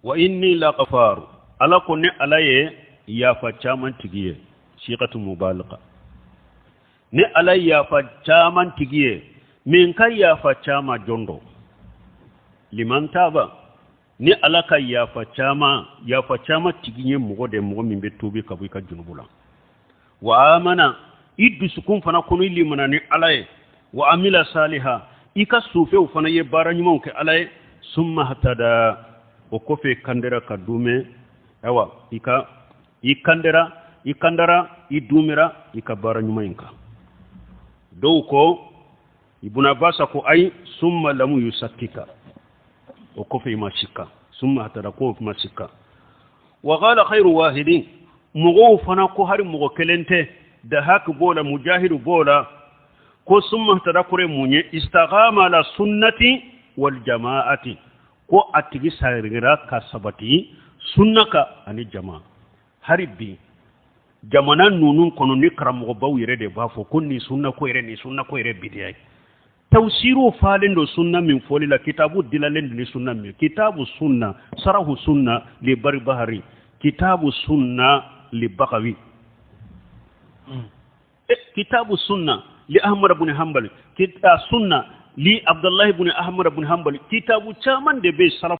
Wa inni la ghafaru, Ala ko ne Ala ye yafa caman tigi ye, siqatu mubalaga. Ne Ala ye yafa caman tigi ye, min ka yafa caman jɔn dɔ liman taba. Ni Ala ka yafa caman, yafa caman tigi ye mɔgɔ de, mɔgɔ min bɛ tuubi ka bɔ i ka junubu la. Wa amana, i dusukun fana kɔnɔ i limana ni Ala ye. Wa amila saliha, i ka sufɛw fana ye baara ɲumanw kɛ Ala ye. Summa hatada, o kɔfɛ kandera ka dumɛ. Ayiwa, i ka i kandera, i kandara, i dumɛra i ka baara ɲuman in kan. Dɔw ko, Ibn Abbas ko ayi, summa lamu yusakkika, o kɔfɛ i ma sikka. Summa hatada ko ma sikka. Wa qala khayru wahidin, mɔgɔw fana ko hari mɔgɔ kelen tɛ, Dahak b'o la, Mujahidu b'o la, ko summa hatada kɔrɔ ye mun ye? Istaqama ala sunnati wal jama'ati, ko a tigi sarigira ka sabati sunna kan ani jama. Hari bi jamana ninnu kɔnɔ, ni karamɔgɔbaw yɛrɛ de b'a fɔ ko nin sunna ko yɛrɛ, nin sunna ko yɛrɛ bidiya ye. Tawsiru falen don sunna min fɔli la, kitabu dilalen don ni sunna min, kitabu sunna, sarahu sunna li Barbahari, kitabu sunna li Bagawi, kitabu sunna li Ahmad ibn Hanbal, sunna li Abdullah ibn Ahmad ibn Hanbal. Kitabu caman de bɛ salaf.